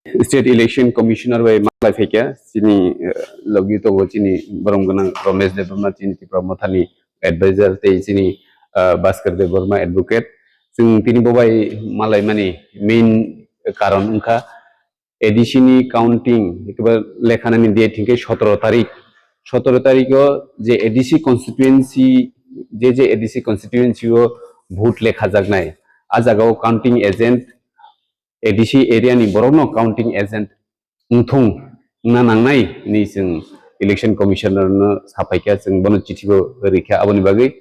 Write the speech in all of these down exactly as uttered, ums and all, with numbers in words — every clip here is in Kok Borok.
State Election Commissioner bai malai phaikha chini, eh, logi tongo chini borom gwnang Romesh Debbarma, chini Tipra Mothani advisor, tei chini, eh, Bhaskar Debbarma advocate. Chwng tini bo bai malai mani main karon wngkha A D C ni counting, ekebar lekha nani date hinkhe sotoro tarik. Sotoro tarik o je A D C constituency, je je A D C constituency o vote lekha jaknai, a jaga o counting agent, A D C area ni borok no counting agent wngthung wngna nangnai hinwi chwng Election Commissioner no saphaikha, chwng bono chithi bo rikha. Aboni bagwi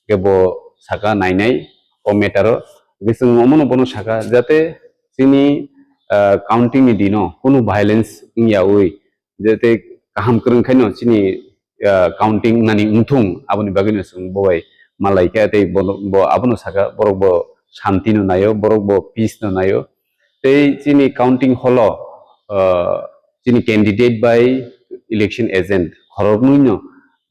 khe bo saka nainai o matter o. Hwnkhe chwng omono bono saka jate chini, ah, counting ni dino kunu violence wngyawi, jate kaham kwrwng khaino chini, ah, counting nani wngthung, aboni bagwino chwng bo bai malaikha tei bono, bo abono saka borok bo shanti no naio, borok bo peace no naio. Tei chini counting hall o, ah, chini candidate bai election agent khoroknwi no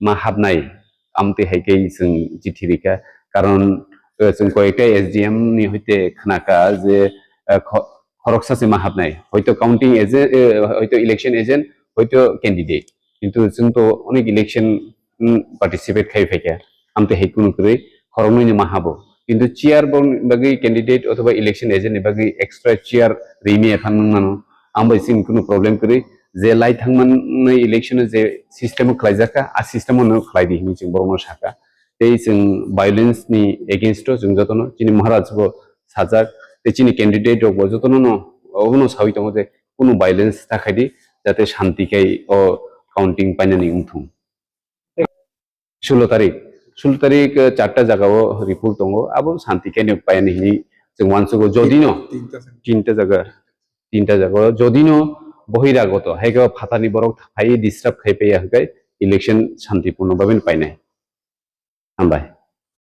ma habnai, amtwi hai khe chwng chithi rikha. Karon, eh, chwng koyekta S D M ni hoite khnakha je, eh, kho-, khoroksa se ma habnai, hoito counting agent, eh, hoito election agent, hoito candidate, kintu chwng to onek election, mm, participate khai phaikha, amtwi hai kunu kwrwi khoroknwi no ma habo, kintu chair bo bagwi candidate othoba election agent ni bagwi extra chair rimi ephan nangmano. Ang bai chini kunu problem kwrwi, je lai thangmani election o je system o khlaijakha, a system o no khlai di hinwi chwng borokno sakha. Tei chwng violence ni against o chwng jotono chini Maharaj bo sajak, tei chini candidate rok bo jotono no obono sawi tongo je kunu violence ta khai di, jate shanti khai o counting painani wngthung. Sulo tarik, sulo tarik, eh, charta jaga o report tongo, abo shanti khe nok paini hinwi chwng uansugo. Jodi no tinta jaga, tinta jaga o jodi no bohiragoto, hai khe phatani borok phai disturb khai paiya hwnkhe election shantipurno bhabe painai. Hambai.